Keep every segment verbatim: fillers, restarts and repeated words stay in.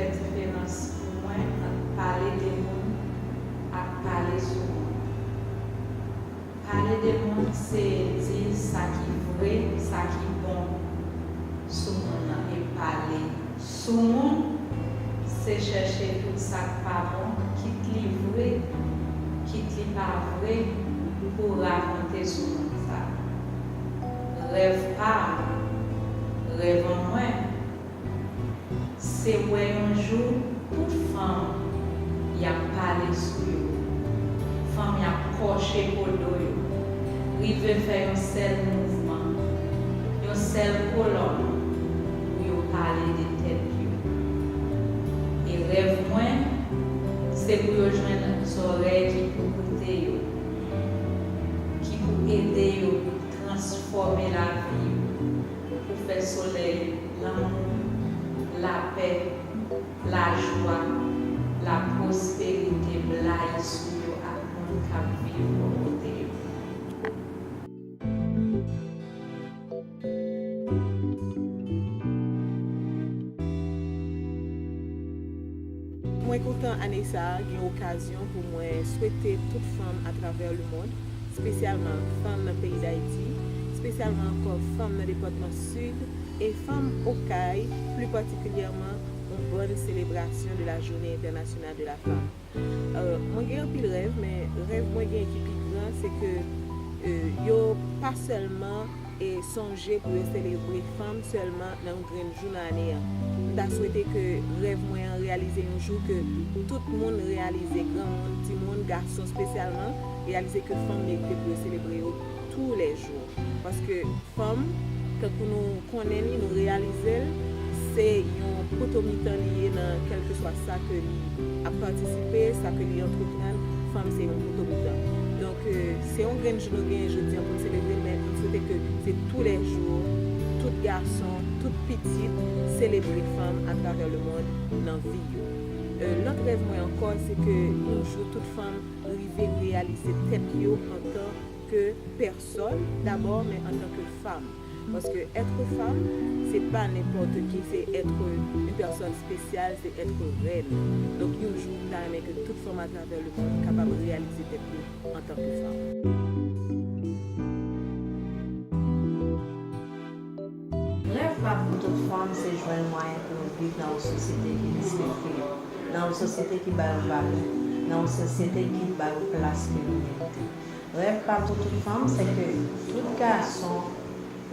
Fè diferans pou mwen ant pale de moun ak pale sou moun. Pale de moun se di sa ki vre, sa ki bon sou moun nan, e pale sou moun se chèche tout sa k pa bon, kit li vre, kit li pa vre, pou rakonte sou moun sa. Rèv pa m, rèv an mwen, se wè yon jou tout fanm y ap pale sou yo, fanm y ap kòche po do yo, rive fè yon sèl mouvman, yon sèl kolòn pou yo pale de tèt yo. E rèv mwen, se pou yo jwenn zòrèy ki pou koute yo, ki pou ede yo transfòme lavi yo, pou fè solèy lanmou, lapè, lajwa, lapwosperite blayi sou yo ak moun k ap viv bò kote yo. Mwen kontan ane sa a gen okazyon pou mwen swete tout fanm atravè lemonn, espesyalman fanm nan peyi Dayiti, espesyalman ankò fanm nan depatman Sid e fanm Okay, pli patikilyèman, yon bòn selebrasyon de la Journée Internationale de la Femme. Euh, mwen gen anpil rèv, men rèv mwen gen ki pi gran, se ke, euh, yo pa sèlman e sonje pou yo selebre fanm sèlman nan yon grenn jou nan ane an. M ta swete ke rèv mwen an reyalize yon jou, ke tout moun reyalize, granmoun, timoun, gason espesyalman, reyalize ke fanm merite pou yo selebre yo toulèjou. Paske fanm, tankou nou konnen li, nou reyalize l, se yon poto mitan li ye nan kèlkeswa sa ke li ap patisipe, sa ke li antreprann, fanm se yon poto mitan. Donk, euh, se yon grenn jou nou genyen jodi an pou n selebre l, men m swete ke se toulèjou, tout gason, tout pitit selebre fanm atravè lemonn nan vi yo. Euh, lòt rèv mwen ankò, se ke yon jou tout fanm rive reyalize tèt yo antan ke pèsòn dabò, men antan ke fanm. Paske être femme, se pa nenpòt ki, se être une personne spéciale, se être reine. Donk, yon jou, m ta renmen ke tout fanm atravè lemonn kapab reyalize tèt yo antan ke fanm. Rèv pa m pou tout fanm se jwenn mwayen pou yo viv nan yon sosyete ki respekte yo, nan yon sosyete ki ba yo valè, nan yon sosyete ki ba yo plas ke yo merite. Rèv pa m pou tout fanm se ke tout gason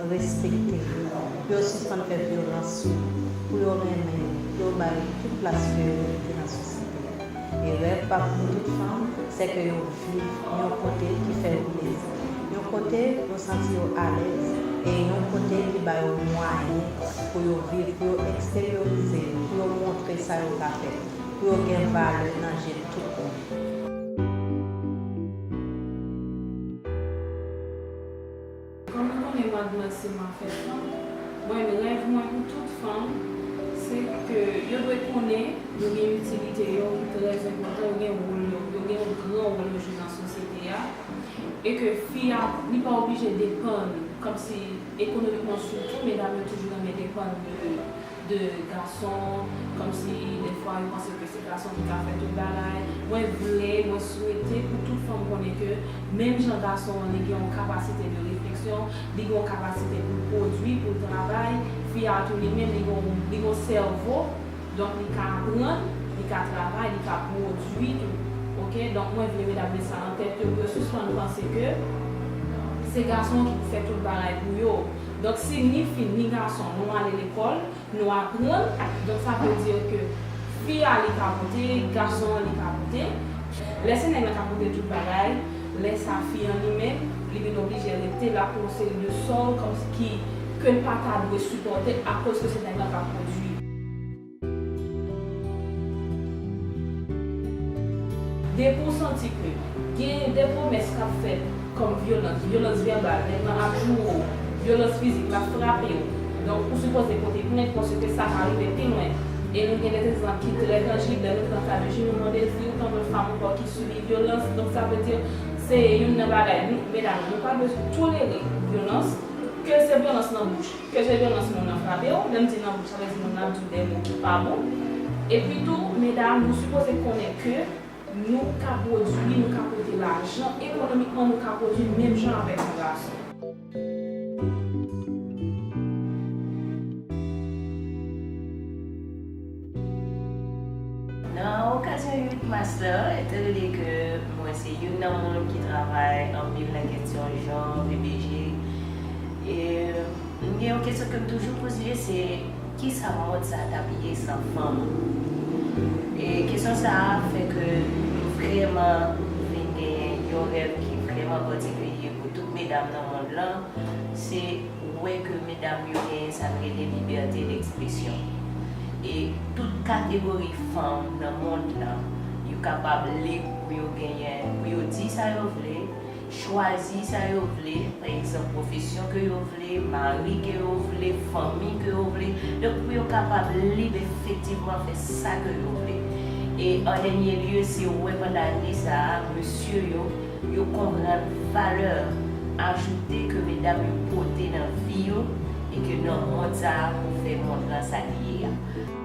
respekte yo, pou yo sispann fè vyolans sou yo, pou yo renmen yo, pou yo ba yo tout plas ke yo merite nan sosyete a. E rèv pa m pou tout fanm se ke yo viv yon kote ki fè yo plezi, yon kote yo santi yo alèz, e yon kote ki ba yo mwayen pou yo viv, pou yo eksteryorize yo, pou yo montre sa yo ka fè, pou yo gen valè nan je tout moun. Kòm nou konnen mwa de mas se mwa fèt fanm, mwen, rèv mwen pou tout fanm, se ke yo dwe konnen yo gen itilite yo ki trè enpòtan, yo gen wòl yo, yo gen yon gran wòl yo jwe nan sosyete a, e ke fi a, li pa oblije depann, kòmsi ekonomikman sitou, medam yo toujou renmen depann de de gason, kòmsi defwa yo panse ke se gason ki ka fè tout bagay. Mwen vle, mwen swete pou tout fanm konnen ke menm jan gason an, li gen yon kapasite de refleksyon, li gen yon kapasite pou l pwodui, pou l travay, fi a tou li menm, li gen yon, li gen yon sèvo, donk li ka aprann, li ka travay, li ka pwodui tou. Oke? Donk mwen vle medam met sa nan tèt yo, pou yo sispann panse ke se gason an ki pou fè tout bagay pou yo. Donk si ni fi, ni gason, nou ale lekòl, nou aprann, donk sa vle di ke fi a li ka pote, gason an li ka pote. Lè se nèg la ka pote tout bagay, lè sa fi an li menm, li vin oblije rete la pou yon seri de sòl kòmsi ki, ke l pa ta dwe sipòte akoz ke se nèg la k ap pwodui. Depi w santi ke gen de pwomès k ap fèt kòm vyolans, vyolans vèbal, nèg lan ap joure w, vyolans fizik, l ap frape w. Donk, ou sipoze pote plent paske sa ka rive pi lwen. E nou gen de egzanp ki trè tanjib, lè nou pran ka de Jimmy Mondesir, tankou fanm ankò ki sibi vyolans. Donk, sa vle di, se youn nan bagay, nou, medam, nou pa bezwen tolere vyolans, ke se vyolans nan bouch, ke se vyolans moun nan frape w. Lè m di nan bouch, sa vle di moun nan ap di w de mo ki pa bon. Epi tou, medam, nou sipoze konnen ke nou ka pwodui, nou ka pote lajan, ekonomikman nou ka pwodui menm jan avèk yon gason. Nan okazyon uit mas la, etandone ke mwen se youn nan moun ki travay anpil nan kesyon jan, V B G, e m gen yon kesyon ke m toujou poze, se kisa mond sa t ap ye san fanm? E kesyon sa a fè ke m vrèman vin genyen yon rèv ki vrèman patikilye pou tout medam nan mond lan, se wè ke medam yo genyen sa n rele libète dekspresyon. E tout kategori fanm nan mond lan, yo kapab lib pou yo genyen, pou yo di sa yo vle, chwazi sa yo vle, pa egzanp, pwofesyon ke yo vle, mari ke yo vle, fanmi ke yo vle. Donk, pou yo kapab lib efektivman fè sa ke yo vle. E an dènye lye, se wè pandan ane sa a, mesye yo, yo konprann valè ajoute ke medam yo pote nan vi yo e ke nan mond sa a pou fè mond lan sa li ye a.